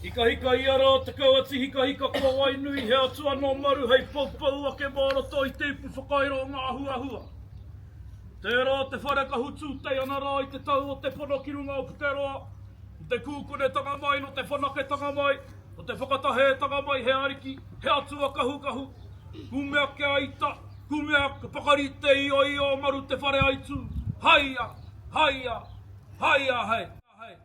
Hikahika ia rā te kauati hikahika ko Wainui he atua nō Maru hei poupou ake mā roto i te ipu whakairo o ngā huahua. Tērā te whare kahu tūtei ana rā i te tau o te pono ki runga o Pukeroa, i te kūkunetanga mai nō te whanaketanga mai, nō te whakatahētanga mai he ariki, he atua kahukahu, kumea kia ita, kumea kia pakari te ioio o Maru te whare aitū, haia, haia, haia hei. Hei.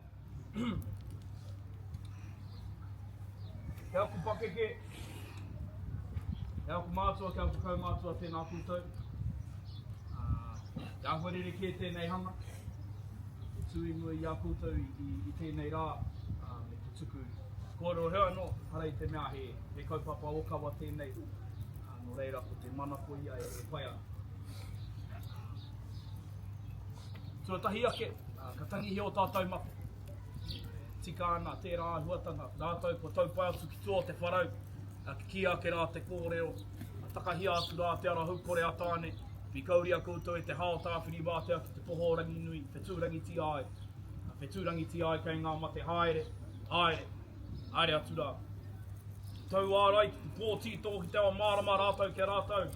He aku pakeke, he aku mātua, ki aku kaumātua tēnā koutou. Uh, te āhua rerekē tēnei hanga. E tū i mua i a koutou i, i, i tēnei rā, uh, me te tuku kōrero hea anō, hara i te mea he, he kaupapa ōkawa tēnei, uh, nō reira ko te manako ia e, e pai ana. Tuatahi ake, ka tangihia o tātou mate. Tika ana tērā āhuatanga, rātou kua taupae atu ki tua o te wharau, kikī ake rā te kōrero, takahia atu rā te ara houkore a Tāne, pīkauria koutou e te hao Tāwhirimātea ki te poho o Ranginui, whetūrangitia ai, whetūrangitia ai kei ngā mate haere, haere, haere atu rā. Tauārai ki te pō tītō ki te ao mārama rātou ki a rātou,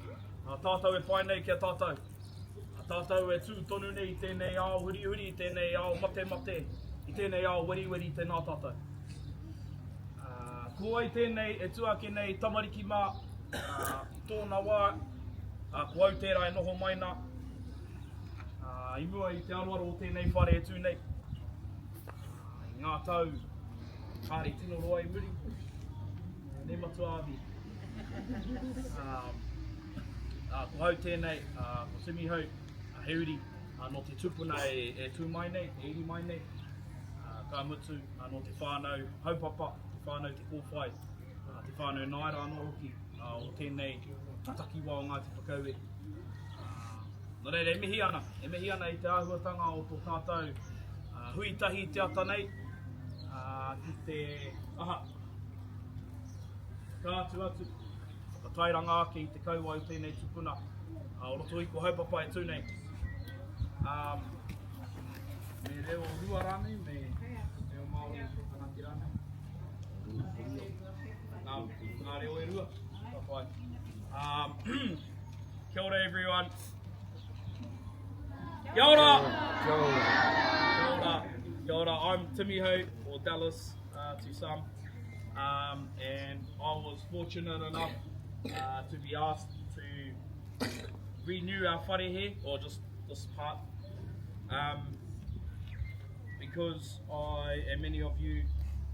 tātou e pae nei ki a tātou. A tātou e tū tonu nei i tēnei ao hurihuri, i tēnei ao matemate, i tēnei ao weriweri, tēnā tātou. Uh, ko ai tēnei e tū ake nei tamariki mā, uh, i tōna wā, uh, ko au tērā e noho mai nā, uh, i mua i te aroaro o tēnei whare e tū nei, uh, i ngā tau, kāre tino roa i muri, nei matua Avi. Um, Ā, ko hau tēnei, ā, ko Timi Hau, ā, he uri, ā, nō te tupuna e, e tū mai nei, e iri mai nei, ā, ka mutu, ā, nō te whānau Haupapa, te whānau Te Kōwhai, ā, te whānau Naera anō hoki, ā, o tēnei takiwā o Ngāti Whakaue. Ā, nō reira, e mihi ana, e mihi ana i te āhuatanga o tō tātou, ā, hui tahi i te ata nei, ā, ki te aha, whakaatu atu, Whakatairanga ake i te kauae o tēnei tupuna o roto i ko Haupapa e tū nei. Um, me reo rua rānei, me reo Māori anake rānei. Ngā, ngā reo e rua. Ka pai. Um, kia ora everyone. Kia ora! Kia ora. Kia ora. Kia ora. I'm Timmy Ho, or Dallas uh, to some. Um, and I was fortunate enough uh, to be asked to renew our whare here, or just this part, um, because I and many of you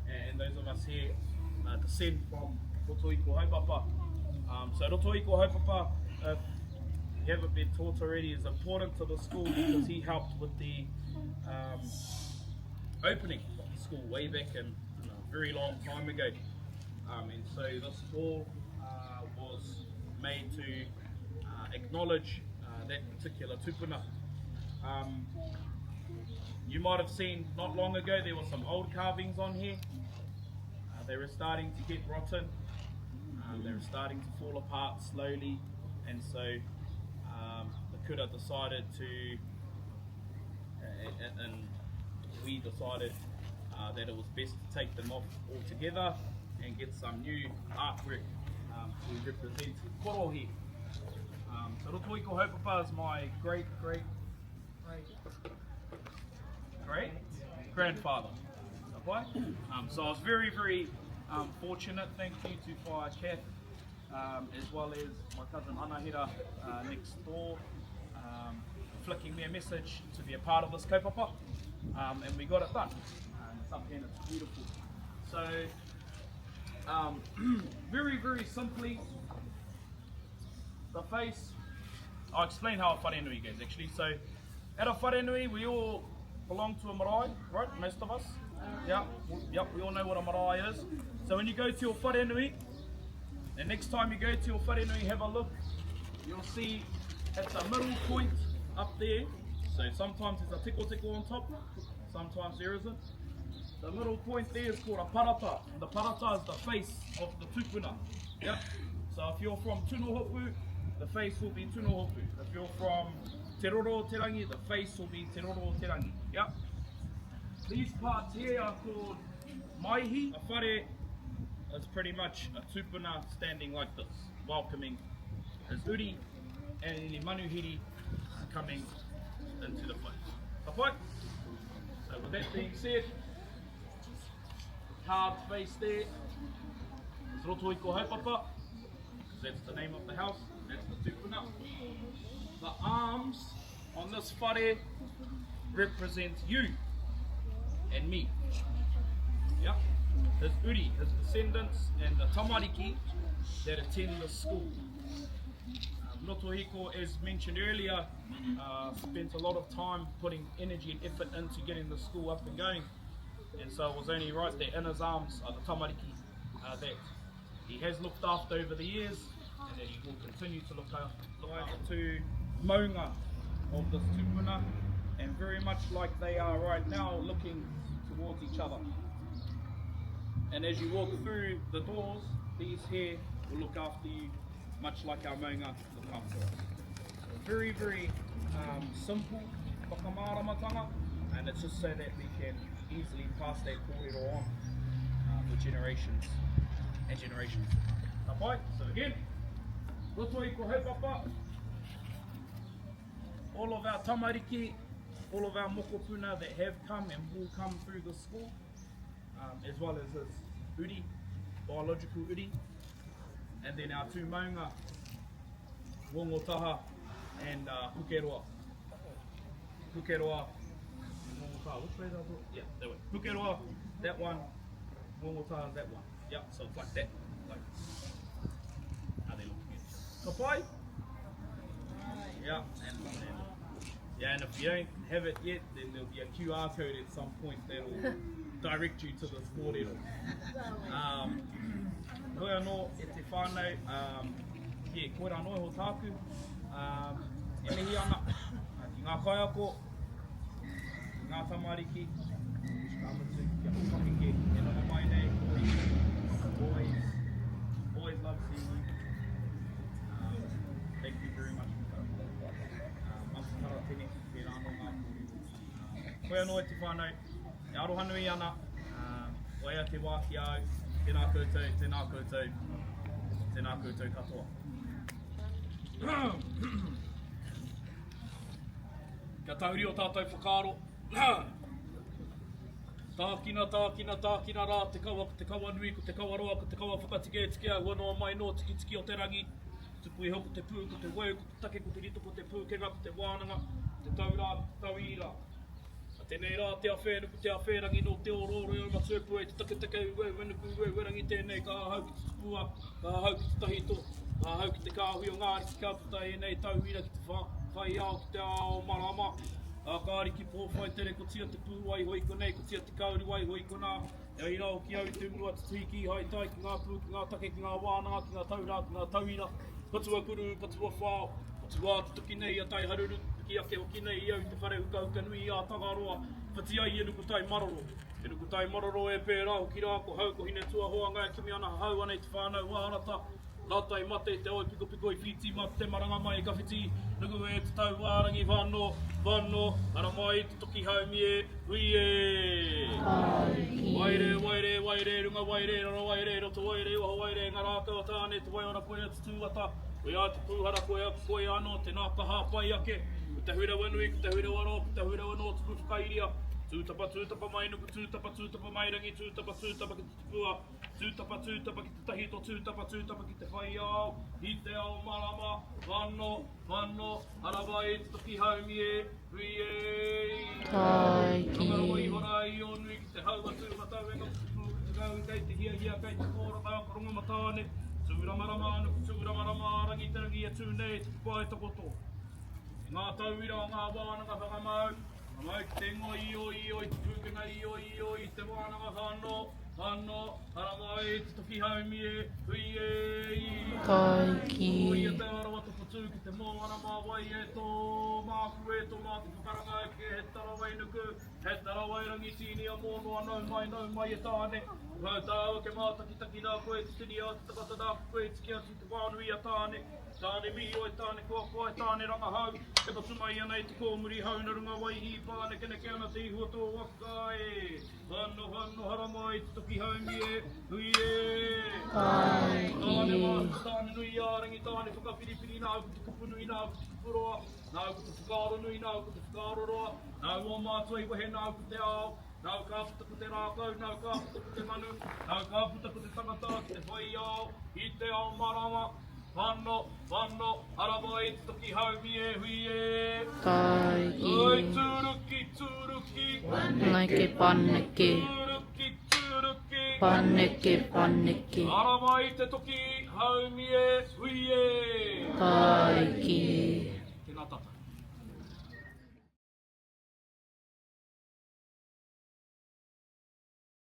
and those of us here uh, descend from Rotoiko Haupapa. Um, so Rotoiko Haupapa, if you haven't been taught already, is important to the school because he helped with the um, opening of the school way back in a very long time ago. Um, and so this hall uh, was made to uh, acknowledge uh, that particular tupuna. Um, you might have seen not long ago there were some old carvings on here. Uh, they were starting to get rotten. Um, they were starting to fall apart slowly. And so um, the kura decided to, uh, and we decided uh, that it was best to take them off altogether and get some new artwork um, to represent Korohi. Um, so Rotoiko Haupapa is my great, great, great, great grandfather. Um, so I was very, very um, fortunate. Thank you to Whaea Kath, um, as well as my cousin Anahira uh, next door, um, flicking me a message to be a part of this kaupapa, um, and we got it done. Um, it's up here and it's beautiful. So, um, very, very simply, the face, I'll explain how a wharenui goes actually. So, at a wharenui, we all belong to a marae, right? Most of us. Yeah, yep, we all know what a marae is. So when you go to your wharenui, the next time you go to your wharenui, have a look. You'll see at the middle point up there. So sometimes there's a tiko tiko on top, sometimes there isn't. The middle point there is called a parata. And the parata is the face of the tupuna. Yep. So if you're from Tunohopu, the face will be Tunohopu. If you're from Te Roro o Te Rangi, the face will be Te Roro o Te Rangi. Yep. These parts here are called Maihi, a whare is pretty much a tupuna standing like this, welcoming his uri and any manuhiri coming into the place. Ka pai? So with that being said, the carved face there is Rotohiko Haupapa, because that's the name of the house, that's the tupuna. The arms on this whare represent you and me. Yeah. His uri, his descendants, and the tamariki that attend the school. Rotohiko, as mentioned earlier, uh, spent a lot of time putting energy and effort into getting the school up and going. And so it was only right that in his arms are the tamariki uh, that he has looked after over the years and that he will continue to look after. Like to maunga of this tupuna and very much like they are right now looking towards each other. And as you walk through the doors, these here will look after you much like our maunga look after us. So very, very um, simple whakamāramatanga, and it's just so that we can easily pass that kōrero on uh, for generations and generations. Ka pai, so again, roto i ko haupapa, all of our tamariki, all of our mokopuna that have come and will come through the school, um, as well as his uri, biological uri, and then our two maunga, Wongotaha and uh, Pukeroa. Pukeroa and Wongotaha. Which way did I do it? Yeah, that way. Pukeroa, that one. Wongotaha, that one. Yeah, so it's like that. Like how they look together. Ka pai? Yeah, and, and yeah, and if you don't have it yet, then there'll be a QR code at some point that'll direct you to this kōrero. Um, hoi anō e te whānau, um, yeah, koirā anō iho tāku, um, e mihi ana ki ngā kaiako, ki ngā tamariki, ka mutu, kia pakeke e noho mai nei, always, always love seeing you. Um, thank you very much. Um, Uncle Taratene, tērā anō ngā kōrero. Um, koe anō e te whānau, E aroha nui ana, waia te wā ki a au, tēnā koutou, tēnā koutou, tēnā koutou katoa. Kia tahuri o tātou whakaaro. Tākina, tākina, tākina rā te kawa, ko te kawa nui, ko te kawa roa, ko te kawa whakatiketikea, hua noa mai nō tikitiki o te rangi. Tupu iho ko te pū, ko te weu, ko te take, ko te rito, ko te pūkenga, ko te wānanga, ko te taurā, ko te tauira. A tenei rā te awhēnuku te awhērangi nō te orooro i Aumatuepua i te taketake ueuenuku ueuerangi tēnei ka hahau ki te tupua, ka hahau ki te tahito, ka hahau ki te kāhui o ngā ariki ka puta ēnei tauira ki te whai ao ki te ao marama. A ka ariki pōwhai tere kotia te pū waiho i konei kotia te kauri waiho i konā e ai rā hoki au i te uru a te tuhi kīhai tai ki ngā pū ki ngā take ki ngā wānanga ki ngā taurā ki ngā tauira patua kuru patua whao patua te toki nei a Taiharuru piki ake hoki nei i au te whare hukahuka nui i a Tangaroa whati ai e Nukutai Maroro e Nukutai Maroro e pērā hoki rā ko hau ko Hinetuahoanga e kimi ana hahau ana i te whānau wā rata Rātai mate te oi pikopiko i whiti mā te maranga mai i kawhiti nuku e te tauārangi whano, whano, ara mai te toki haumi e, hui e. Waire, waire, waire, runga waire, raro waire, roto waire, waho waire, ngā rākau o Tāne, te waiora koia te tūata, koia te pūhara, koia, koia anō te nāka hāpai ake, ko te huirawa nui, ko te huirawa roa, ko te huirawa nō tupu whakairia, tūtapa, tūtapa mai nuku, tūtapa, tūtapa mai rangi, tūtapa, tūtapa ki te tupua, Tūtapa, tūtapa ki te tahito, tūtapa, tūtapa ki te whai ao, i te ao marama, whano, whano, harawai te toki haumi e, hui e. Tāiki. Whakarongo iho rā i ō nui ki te hau a Tūmatauenga, ki te pū, ki te kau, kei te hiahia, kei te kōranga, ko Rongomatāne, tūramarama, nuku tūramarama, rangi te rangi e tū nei, te pae takoto. Ngā tauira o ngā wānanga whakamau, whakamau ki te ingoa io io i te pūkenga io io i te wānanga whano, whano, haramai te toki haumi e, hui e, i. Tāiki. Ko ia te arawa topotū ki te moana mā wai e tō mā. Nāku e tō mātou whakaranga ake he tarawai nuku, he tarawai rangi tīni a mōnoa nau mai, nau mai e Tāne. Kau tāua ke mātakitaki nā koe te tini a te tangata nāku koe i tiki atu i te whānui a Tāne. Tāne mihi oe Tāne koakoa e Tāne rangahau, e patu mai ana i te kōmuri hau na runga waihī pānekeneke ana te ihu o tō waka e. Whano whano haramai te toki haumi e, hui e. Tāne māhu, Tāne nui ā rangi, Tāne whakapiripiri nāu ko te kupu nui nāu ko te kupu roa, nāu ko te whakaaro nui nāu ko te whakaaro roa, nāu ō mātua i wehe nāu ko te ao, Nāu ka puta ko te rākau, nāu ka puta ko te manu, nāu ka puta ko te tangata ki te whai ao, i te ao marama. Whano, whano, haramai te toki haumi e hui e. Tāiki. Oi tūruki, tūruki. Paneke, paneke. Tūruki, tūruki. Paneke, paneke. Haramai te toki haumi e hui e. Tāiki.